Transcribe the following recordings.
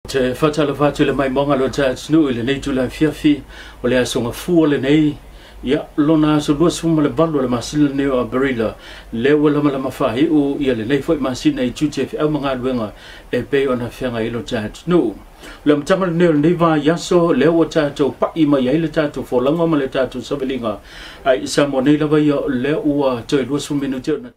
Te faatalofa atu i le maimoaga o lo ta atunuu i lenei itula afiafi o le aso Gafua lenei, ia lona aso 28 o le masina lenei o Aperila, lea ua lamalama faaiu ia lenei foi masina i tiute feau ma galuega e pei ona feagai ai lo ta atunuu. O le amataga lenei o lenei vaiaso lea ua tatou pa'i mai ai le tatou folauga ma le tatou savaliga, ai i Samoa nei lava ia lea ua toe 20 minute ona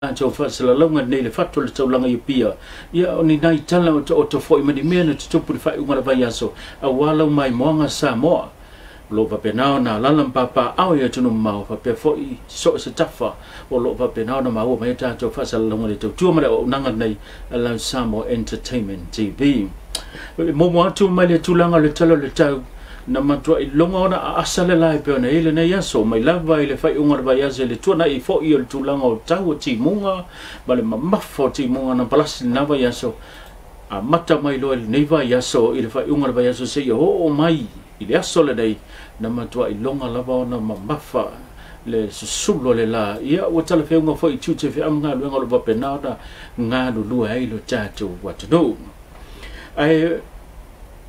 tatou faasalalauga nei le fatu o le taulaga i Apia. Ia o ni nai tala o taoto foi ma ni mea na tutupu i le faaiuga o le vaiaso aua lau maimoaga Samoa. O lo o faapena ona alaala ma papaaao i atunuu mamao faapea foi so o se tafa o lo o faapena ona maua mai a tatou faasalalauga le tautua ma le auaunaga lenei a lau Samoa Entertainment TV. E momo atu mai le tulaga o le tala o le tau na matuai loga ona aasa le la e pei ona i ai lenei aso mai lava i le faaiuga o le vaiaso i le tuanai foi o le tulaga o tau o timuga ma le mamafa o timuga na palasi lena vaiaso amata mai loa i lenei vaiaso i le faaiuga o le vaiaso seia oo mai i le aso lenei na matuai loga lava ona mamafa le susulu o le la. Ia ua talafeuga foi i tiute feau ma galuega o lo o faapena ona galulue ai lo tatou atunuu. Ae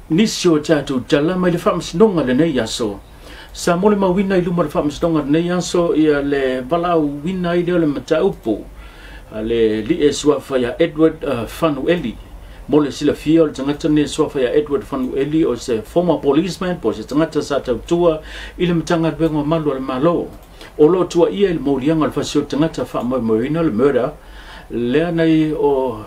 nisi o tatou tala mai le faamasinoga lenei aso. Sa molimauina i luma o le faamasinoga lenei aso ia le valaauina ai lea o le mataupu a le alii e suafa ia Edward Fanueli. Mo le silafia o le tagata lenei e suafa ia Edward Fanueli o se former policeman po o se tagata sa tautua i le Matagaluega o Malu a le Malo. O lo o tuuaia i le moliaga o le fasi o le tagata faamoemoeina le murder lea nei o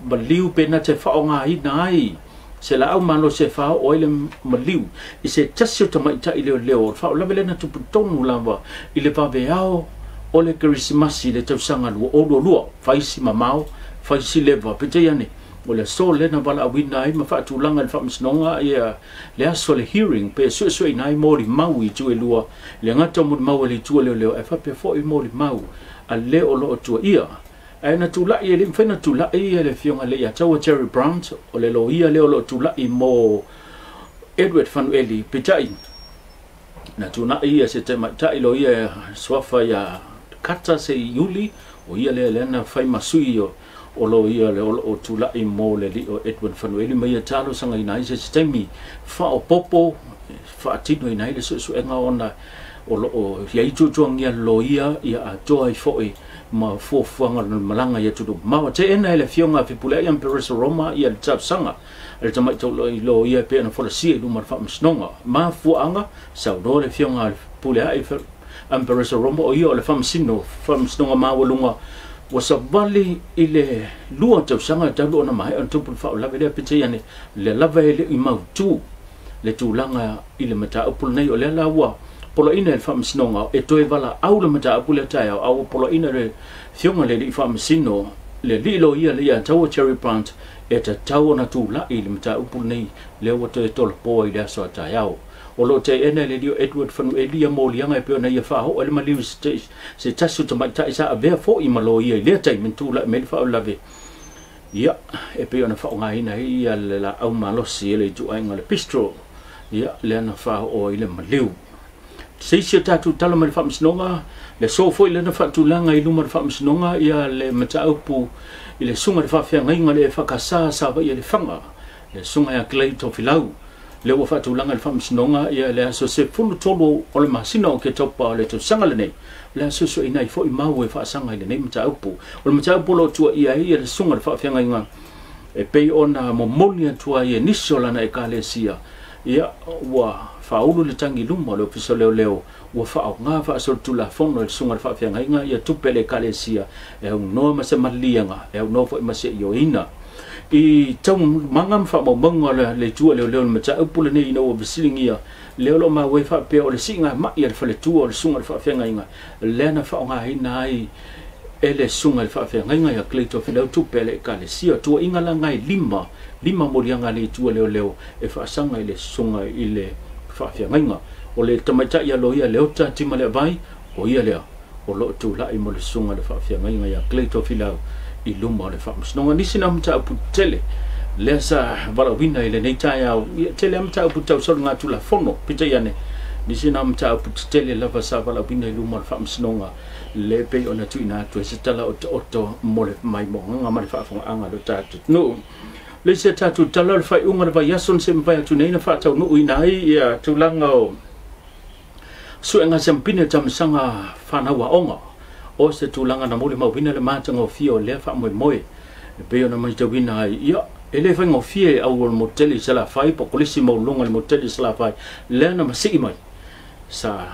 maliu pe na te faaaogaina ai se laau malosi e faaoo ai le maliu i se tasi o tamaitai leoleo. O le faalavelave lea na tupu tonu lava i le vaveao o le Kerisimasi i le tausaga 2022, faisi mamao, faisi leva. Peitai ane, o le aso lea na valaauina ai ma faatulaga i le faamasinoga ia le aso o le hearing pe suesueina ai molimau i itu e lua, e le gata o molimau a le itu a leoleo ae faapea foi molimau a le o lo o tuuaia. Ae na tulai, e le i mafai ona tulai le afioga i le Iataua Jerry Brown, o le loia lea o lo o tulai mo Edward Fanueli. Peitai, na tulai ia se tamaitai loia suafa ia Kata Seiuli, o ia lea lea na fai ma sui o loia le o lo o tulai mo le alii o Edward Fanueli ma ia talosagaina ai se isi taimi faaopoopo faatinoina ai le suesuega ona o lo o i ai tuatuagia loia ia atoa ai foi ma fuafuaga o le malaga i atunuu mamao. Teena e le afioga a Fepuleai Amperesa Roma ia le talosaga a le tamaitai loia e pei ona folasia i luma o le faamasinoga. Mafuaaga, saunoa le afioga a Fepuleai Amperesa Roma o ia o le faamasino, faamasinoga maualuga ua savali i le 2 tausaga talu ona maea ona tupu le faalavelave lea, peitai ane lea lava e le i mautu le tulaga i le mataupu lenei. O lea la ua poloaiina e le faamasinoga e toe valaau le mataupu lea taeao, a ua poloaiina le afioga le alii faamasino, le alii loia le Iataua Jerry Brandt e tatau ona tulai i le mataupu lenei lea ua toe tolopoa i le aso a taeao. O lo o teena e le alii o Edward Fanueli ia moliaga e pei ona ia faaoo ai le maliu i se tasi o tamaitai sa avea foi ma loia i lea taimi na tulai mai le faalavelave. Ia, e pei ona faaaogaina ai ia le laau malosi e le ituaiga o le pistol, ia, lea na faaoo ai le maliu. Se isi o tatou tala mai le faamasinoga, le aso foi lea na faatulaga i luma o le faamasinoga ia le mataupu i le susuga i le faafeagaiga le EFKS Savaii e Lefaga, le susuga ia Clay Tofilau, lea ua faatulaga i le faamasinoga ia le aso 13 o le masina o Oketopa o le tausaga lenei, o le a suesueina ai foi mau e faasaga i lenei mataupu. O le mataupu o lo o tuuaia ai le susuga i le faafeagaiga e pei ona momoli atu ai e nisi o lana ekalesia, ia ua faaulu le tagi i luma o le Ofisa o Leoleo ua faaaoga faasolitulafono e le susuga i le faafeagaiga ia tupe a le ekalesia e aunoa ma se maliliaga, e aunoa foi ma se ioeina. I taumaga ma faamaumauga o le itu a leoleo i le mataupu lenei ina ua fesiligia lea o lo o maua ai faapea o le siigamai a le faletua o le susuga i le faafeagaiga lea na faaaogaina ai e le susuga i le faafeagaiga ia Clay Tofilau tupe a le ekalesia. Tuuaiga la e lima moliaga a le itu a leoleo e faasaga i le susuga i le faafeagaiga. O le tamaitai a loia Leota Timaleavai, o ia lea o lo o tulai mo le susuga i le faafeagaiga ia Clay Tofilau i luma o le faamasinoga. Nisi na mataupu tele lea sa valaauina i lenei taeao, ia tele a mataupu tau soligatulafono, peitai ane nisi na mataupu tetele lava sa valaauina i luma o le faamasinoga Le pei ona tuuina atu ai se tala otooto mo le maimoaga ma le faafogaaga a lo tatou atunuu. Le isi a tatou tala o le faaiuga o le vaiaso na se i mafai atu nei na faataunuuina ai ia tulaga o suega siampine tamasaga fanau aoga o se tulaga na molimauina le matagofie o lea faamoemoe e pei ona matauina ai ia e le faigofie au o le motu tele i Salafai po o kolisi maualuluga i le motu tele i Salafai lea na masii mai sa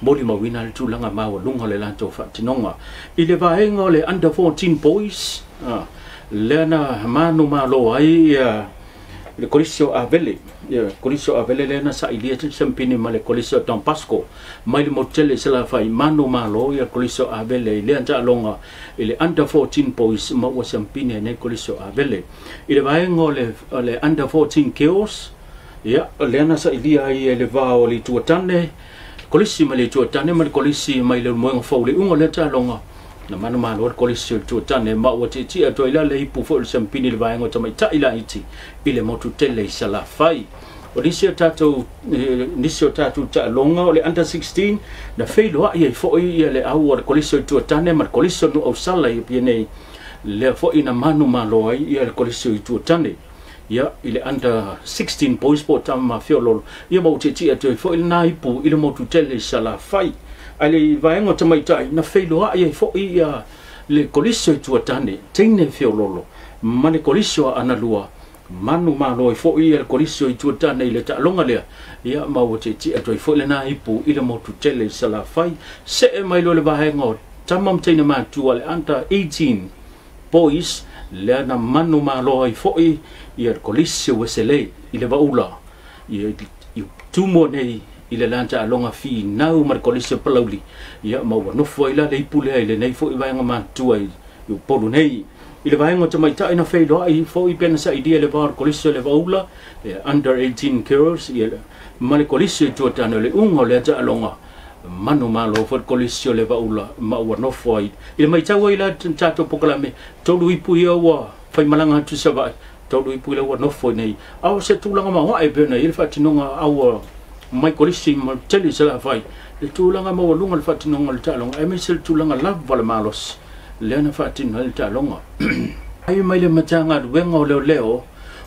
molimauina le tulaga maualuga o le latou faatinoga i le vaega o le under 14 boys lea na manumalo ai ia le kolisi o Avele ia kolisi o Avele lea na sailia siampini ma le kolisi o Don Bosco mai le motu tele i Salafai manumalo ia kolisi o Avele i lea taaloga i le under 14 boys ma ua siampini ai nei kolisi o Avele i le vaega o le under 14 girls ia lea na sailia ai e le va o le Itu Atane kolisi mai le Itu Atane ma le kolisi mai le Moega Fou le uga o lea taaloga na manumalo le kolisi o le Itu Atane ma ua tietie atu ai la le ipu foi o le siampini i le vaega o tamaitai laiti i le motu tele i Salafai. O nisi o tatou nisi o tatou taaloga o le under 16 na feiloai ai foi ia le au o le kolisi o le Itu Atane ma le kolisi o Nuuausala i Apia nei lea foi na manumalo ai ia le kolisi o Itu Atane ia i le under 16 boys po o tama mafeololo ia ma ua tietie atu ai foi lena ipu i le motu tele i Salafai. Ae le vaega o tamaitai na feiloai ai foi ia le kolisi o Itu Atane teine feololo ma le kolisi o Analua manumalo ai foi ia le kolisi o Itu Atane i le taaloga lea ia ma ua tietie atu ai foi lena ipu i le motu tele i Salafai. See mai loa le vaega o tama ma teine matua le under 18 boys lea na manumalo ai foi ia le kolisi o Ueselei i le Vaula ia i Tumua nei i le la taaloga finau ma le kolisi o Palauli ia ma ua nofo ai la le ipu lea i lenei foi vaega matua i Upolu nei. I le vaega o tamaitai na feiloai foi pe na sailia le va o le kolisi o le Vaula le under 18 girls ia ma le kolisi o Itu Atane o le uga o lea taaloga manumalo foi le kolisi o le Vaula ma ua nofo ai i le matau ai la tatou pokalame tolu ipu ia ua faimalaga atu i Savaii tolu ipu ia ua nofo i nei a o se tulaga maoae pe ona i le faatinoga au mai kolisi ma tele i Salafai le tulaga maualuga o le faatinoga o le taaloga aemaise le tulaga lava o le malosi lea na faatino ai le taaloga. Ai mai le Matagaluega o Leoleo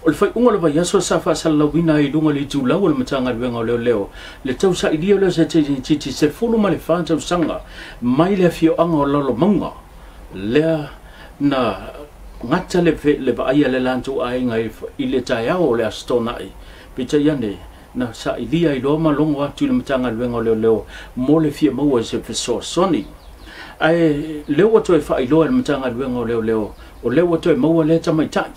o le faaiuga o le vaiaso sa faasalalauina ai i luga o le itulau o le Matagaluega o Leoleo le tausailia lea o se titi 14 tausaga mai le afioaga o Lalomauga lea na gata le vaaia le latou aiga i le taeao o le Aso Toonai peitai ane na sailia ai loa ma logo atu i le Matagaluega o Leoleo mo le fia maua i se fesoasoani. Ae lea ua toe faailoa e le Matagaluega o Leoleo o lea ua toe maua lea tamaitai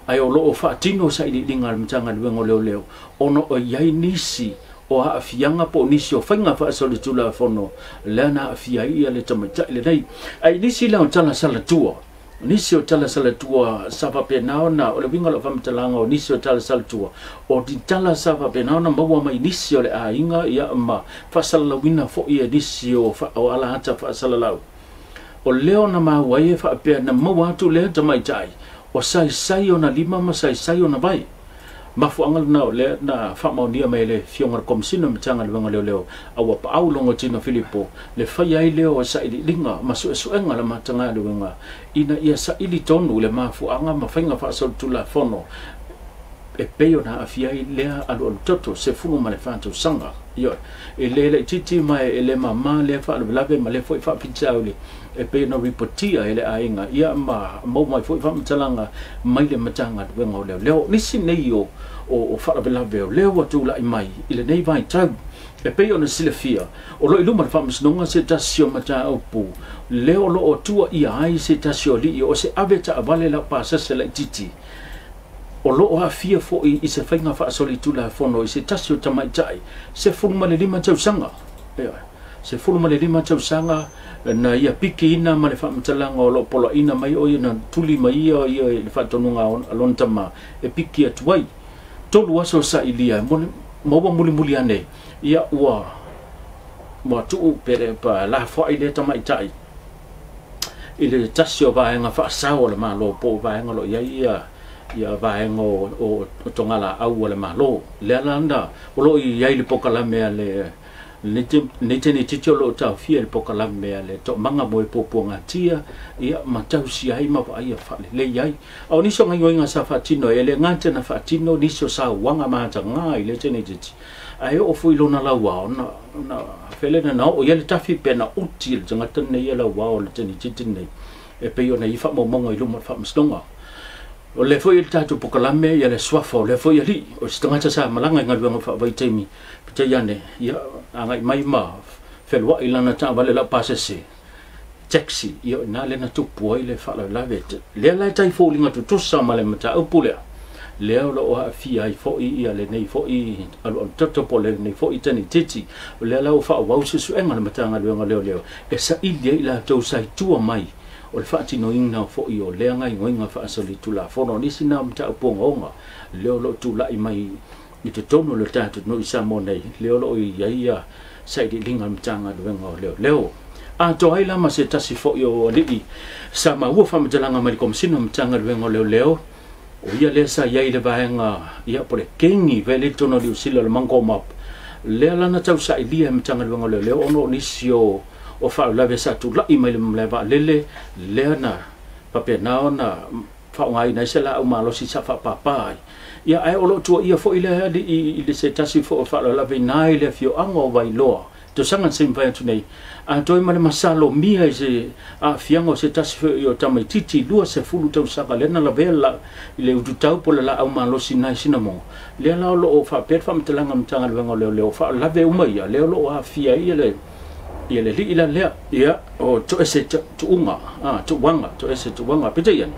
ae o loo faatino sailiiliga a le Matagaluega o Leoleo ona o i ai nisi o aafiaga po o nisi o faiga faasolitulafono lea na aafia ai ia le tamaitai lenei. Ae nisi la o tala salatua nisi o tala salatua sa faapena ona o le uiga o lau faamatalaga o nisi o tala salatua o ni tala sa faapena ona maua mai nisi o le aiga ia ma faasalalauina foi e nisi o ala ata faasalalau. O lea ona maua ai e faapea na maua atu lea tamaitai o saisai ona lima ma saisai ona vai. Mafuaaga lena o lea na faamaonia mai e le Afioga i le Komesina o Matagaluega o Leoleo a ua paau Logotino Filipo le faia ai lea o sailiiliga ma suesuega a le Matagaluega ina ia saili tonu le mafuaaga ma faiga faasolitulafono e pei ona aafia ai lea alualutoto 14 tausaga. Ioe, e le laitiiti ma e le māmā lea faalavelave ma lea foi faafitauli e pei ona ripotia e le aiga ia ma maua mai foi faamatalaga mai le Matagaluega o Leoleo. Nisi nei o faalavelave o lea ua tulai mai i lenei vaitau e pei ona silafia o loo i luma le faamasinoga se tasi o mataupu lea o loo tua ia ai se tasi o alii o se ave taavale laupasese laitiiti o loo aafia foi i se faiga faasolitulafono i se tasi o tamaitai 15 tausaga. 15 tausaga na ia pikiina ma le faamatalaga o loo poloaina mai o ia na tuli mai ia i le faatonuga a lona tama e piki atu ai. 3 aso sailia ma ua mulimuli ane ia ua tuu pere pa lafoai le tamaitai i le tasi o vaega faasao o le Malo po o vaega o loo i ai ia vaega o togalaau o le Malo lea la na o loo i ai le pokalame a le Nei tene titi o loo taofia i le polokalame a le Toomaga mo e Puapuagatia, ia ma tausia ai ma vaaia faalelei ai. A o nisi o gaoioiga sa faatino ai, e le gata na faatino nisi o sauaga matagā i lea teineitiiti, ae oo foi lona lauao na felena na oo i ai le tafi pe na uti le tagata lenei e lauao le teineitiiti lenei e pei ona i faamaumauga i luma o le faamasinoga. O le foi le tatou polokalame ia le suafa o lea foi alii o se tagata sa malaga i galuega faavaitaimi, peitai ane ia agai mai ma feluai lana taavale laupasese taxi, ia ina le na tupu ai le faalavelave lea la e tai foliga tutusa ma le mataupu lea lea o loo aafia ai foi ia lenei foi alualu toto po o lenei foi teineitiiti. O lea la ua faaauau suesuega le Matagaluega Leoleo e saili ai latou sa i tua mai o le faatinoina foi o lea gaoioiga faasolitulafono. O nisi na mataupu ogaoga lea o loo tulai mai i totonu o le tatou atunuu i Samoa nei, lea o loo i ai ia sailiiliga a le Matagaluega o Leoleo. Atoa ai la ma se tasi foi o alii sa maua faamatalaga mai le Komesina o Matagaluega o Leoleo, o ia lea sa i ai le vaega ia po le kengi vele totonu o Niusila, le Mango Mob lea lana tausailia e Matagaluega o Leoleo ona o nisi o faalavelave sa tulai mai le malae vaalele lea na faapena ona faaaogaina ai se laau malosi sa faapāpā ai. Ia ae o loo tuaia foi le alii i le se tasi foi o faalavelave i le afioaga o Vailoa tausaga na se i mafai atu nei, atoa ma le masalomia i se aafiaga o se tasi foi o tamaititi 20 tausaga lea na lavea la i le ututau po o le laau malosi nai Sinamoga. Lea la o loo faapea le faamatalaga Matagaluega o Leoleo faalave uma ia lea o loo aafia ai ia le lii la lea ia o toese tuuga a tuuaga toese tuuaga. Peitai ane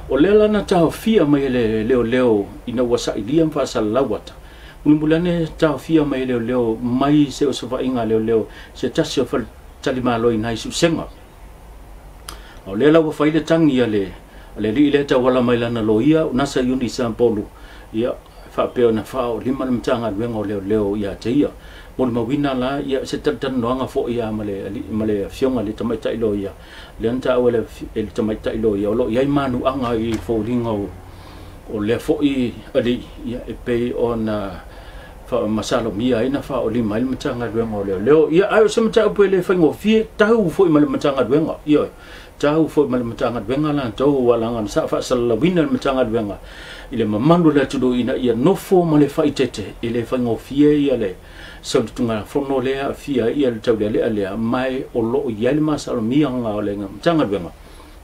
o lea la na taofia mai e le leoleo ina ua sailia ma faasalalau ata mulimuli ane, taofia mai e leoleo mai se osofaiga leoleo se tasi o faletalimalo i nai Susega. O lea la ua fai le tagi a le alii lea tauala mai lana loia Nasa Iuni Sapolu, ia faapea ona faaolima le Matagaluega o Leoleo ia te ia. Molimauina la ia se talatalanoaga foi ia ma le alii ma le afioga i le tamaitai loia lea na taua e le tamaitai loia o loo i ai manuaga i foliga o lea foi alii, ia e pei ona masalomia ai na faaolima ai le Matagaluega o Leoleo. Ia ae o se mataupu e le faigofie, tau foi ma le Matagaluega, ia tau foi ma le Matagaluega latou alaga sa faasalalauina le Matagaluega i le mamalu o le atunuu ina ia nofo ma le faaeteete. E le faigofie ia le solitulafono lea aafia ia le taulealea lea, ma o loo i ai le masalomiaga o le Matagaluega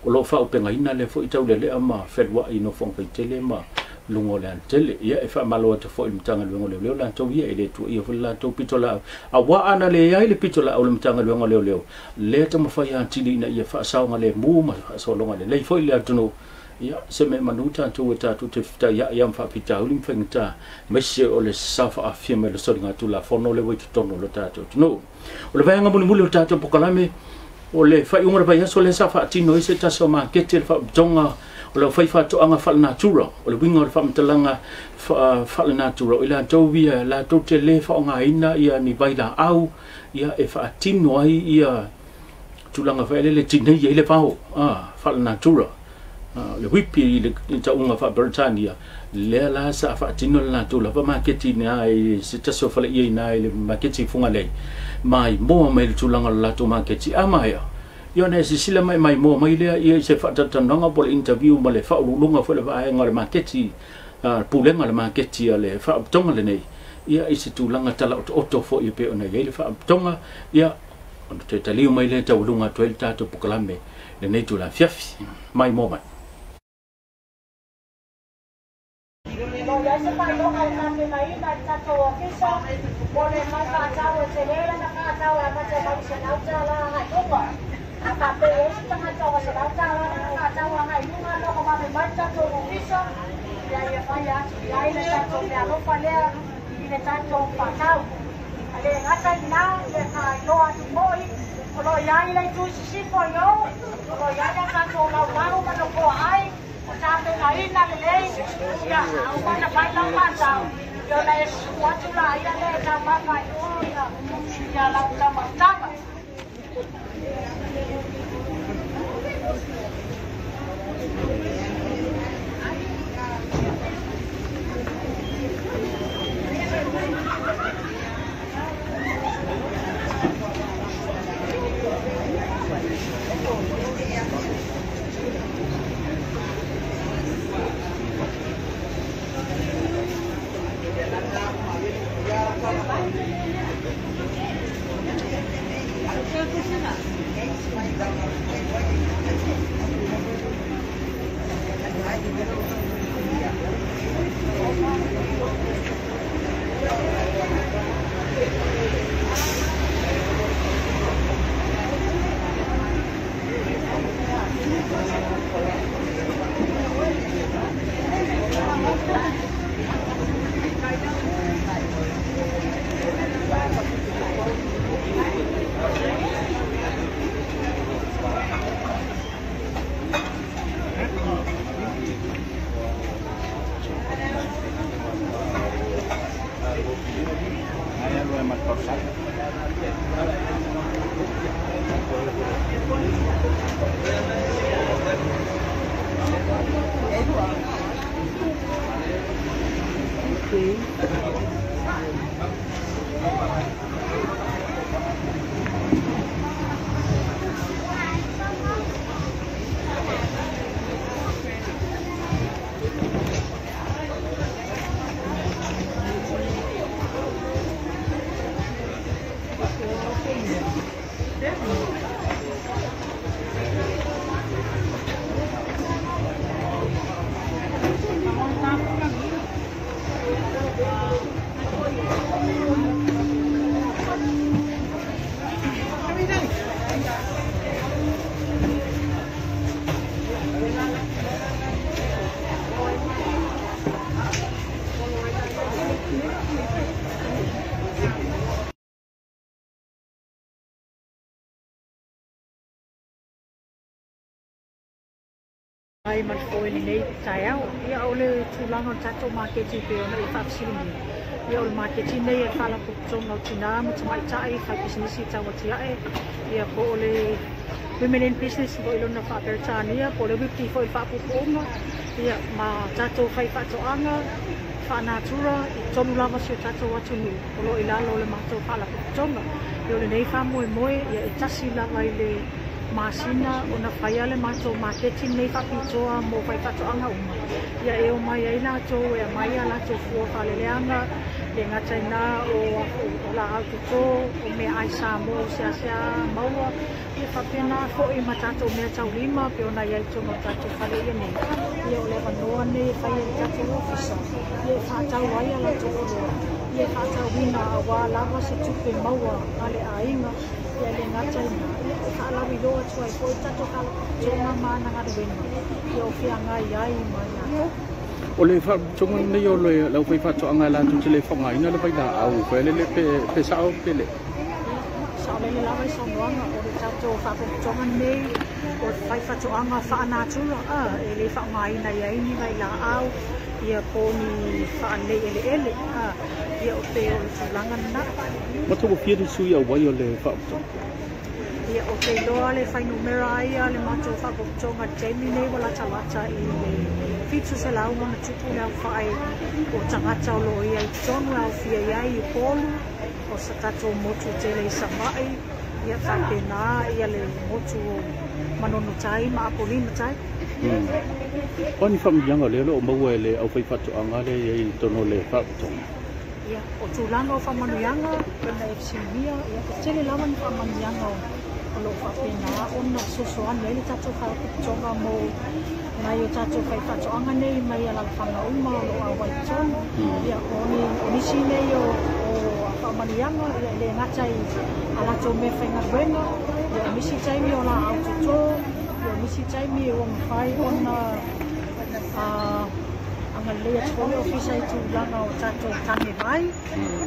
o loo faaupegaina lea foi taulealea ma feluai nofoaga faitele ma luga o le alatele. Ia e faamalo atu foi i le Matagaluega o Leoleo latou ia e le tuuaia foi le latou pitolaau, auā ana leai le pitolaau le Matagaluega o Leoleo lea taumafai atili ina ia faasaogalemu ma faasologa lelei foi le atunuu. Ia se mea manu tatou e tatou te fetaiai ma faafitauli ma faigata maise o le saofaafia mai le soligatulafono le ua i totonu o le tatou atunuu. O le vaega mulimuli o le tatou polokalame o le faaiuga o le vaiaso lea sa faatino ai se tasi o makete le faaputoga o le faifaatoaga faalenatura. O le uiga o le faamatalaga faalenatura, o i latou ia latou te lē faaaogaina ia ni vailaau ia e faatino ai ia tulaga faelele tinei ai le vao a faalenatura, le whippy i le tauga faa-Peretania. Lea la sa faatino le latou lava maketi na i se tasi o faleia ina i le maketi Fugalei maimoa mai le tulaga o le latou maketi a maea. Ia ona e silasila mai maimoa mai lea ia i se faatalatalanoaga po o le interview ma le faauluuluga foi le vaega o le maketi, pulega o le maketi a le faaputoga lenei, ia i se tulaga talaotooto foi e pei ona i ai le faaputoga, ia ona toe taliu mai lea taualuga atu ai le tatou polokalame lenei itula afiafi. Maimoa mai. Lo iai se faailoga e tapenaina i le tatou ofisa mo le mai faatau e telē lana faatau e amata mai $100 agai luga. A faapea ai se tagata ua $100 lana faatau agai luga, logo vave mai le tatou ofisa ia ia faia atu i ai le tatou mealofa lea i le tatou faatau. A le gata i lā le faailoa atu foi o lo iai le itu i sisifo i o, o lo iai a tatou laulau ma nofoa ai o tapenaina lelei ia auma na mai lau matau ia ona e susu atu laia lea e taumafa ai o ia ia lau taumafaga. Ai ma foi nei taeao ia o le tulaga o le tatou maketi pei ona e faafesiligia ia o le maketi nei e faalapotopotoga o tinā ma tamaitai faipisinisi tauatiae ia po o le Women in Business foi lona faaperetania po o le WIPTI foi le faapuupuuga ia ma tatou faifaatoaga faanatura i tonu lava si o tatou atunuu o loo i lalo o le matou faalapotopotoga ia o lenei faamoemoe ia e tasi lava i le masina ona faia le matou maketi nei faapitoa mo faifaatoaga uma ia e omai ai latou e aumai a latou fua faaleleaga le gata i na o laau toto o meaai Samoa o seasea maua ia faapena foi ma tatou mea taulima pe ona iai totonu o tatou fale ia nei ia o le avanoa nei e fai ai le tatou ofisa ia e faatau ai a latou oloa ia e faatauina auā lava se tupe maua a le aiga ia le gata i na ia e faalauiloa atu ai foi tatou faalapotopotoga ma ana galuega ia o feagai ai ma latou. O le faalapotopotoga lenei o le aufaifaatoaga latou te le faaaogaina le vailaau foi lele pe sao pe le. Saolele lava i saunoaga o le tatou faalapotopotoga nei o le faifaatoaga faanatura e le faaaogaina i ai ni vailaau ia po o ni faalelei eleele ia o pe o le tulaga lena. Matagofie le sui auai o le faalapotopotoga. Ia o te iloa le fuainumera ai a le matou faalapotopotoga i le taimi nei ua latalata i le 700 ma ona tupu le aofai o tagata o loo ia i totonu e aofia i ai i Upolu o sa tatou motu tele i Savaii ia faapena ia le motu o Manono Tai ma Apolima Tai. O ni faamanuiaga o lea o lo o maua e le aufaifaatoaga lea e i ai i totonu o le faalapotopotoga. Ia o tulaga o faamanuiaga pei ona e fesiligia ia e tele lava ni faamanuiaga o loo faapena ona fesoasoani ai le tatou faalapotopotoga mo nai o tatou faifaatoaga nei mai alalafaga uma o loo auai totonu ia o nisi nei o faamanuiaga ia e le gata i a latou mea faigaluega ia o nisi taimi o laau toto ia o nisi taimi ua mafai ona agalelei atu foi le ofisa i tulaga o tatou tane vai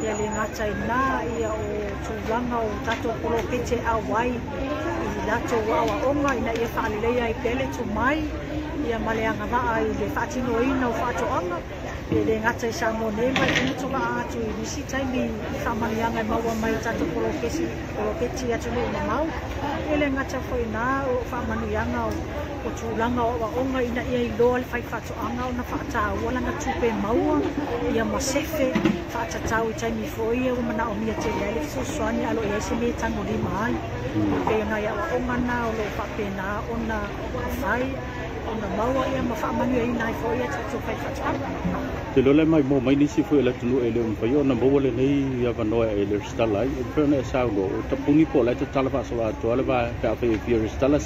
ia le gata i na ia o tulaga o tatou poloketi auai i latou aoaoga ina ia faaleleia ai pea le tumai ia ma le agavaa i le faatinoina o faatoaga e le gata i Samoa nei ma e tumutuvaa atu i nisi taimi i faamanuiaga e maua mai i tatou poloketi atunuu mamao e le gata foi na o faamanuiaga o tulaga o aoaoga ina ia iloa le faifaatoaga ona faataua lana tupe maua ia ma sefe faatatau i taimi foi ia ua manaomia tele ai le fesoasoani a lo o i ai se mea e tagolima ai pei ona i aoaoga na o loo faapena ona mafai ona maua ia ma faamanuiaina ai foi ia tatou faifaatoaga. Te iloa la e maimoa mai nisi foi o le atunuu e le o mafai ona maua lenei avanoa e resitala ai. E mafai ona e saunoa o tapuni po o la e tatala faasoloatoa le va pe afai e fia resitala.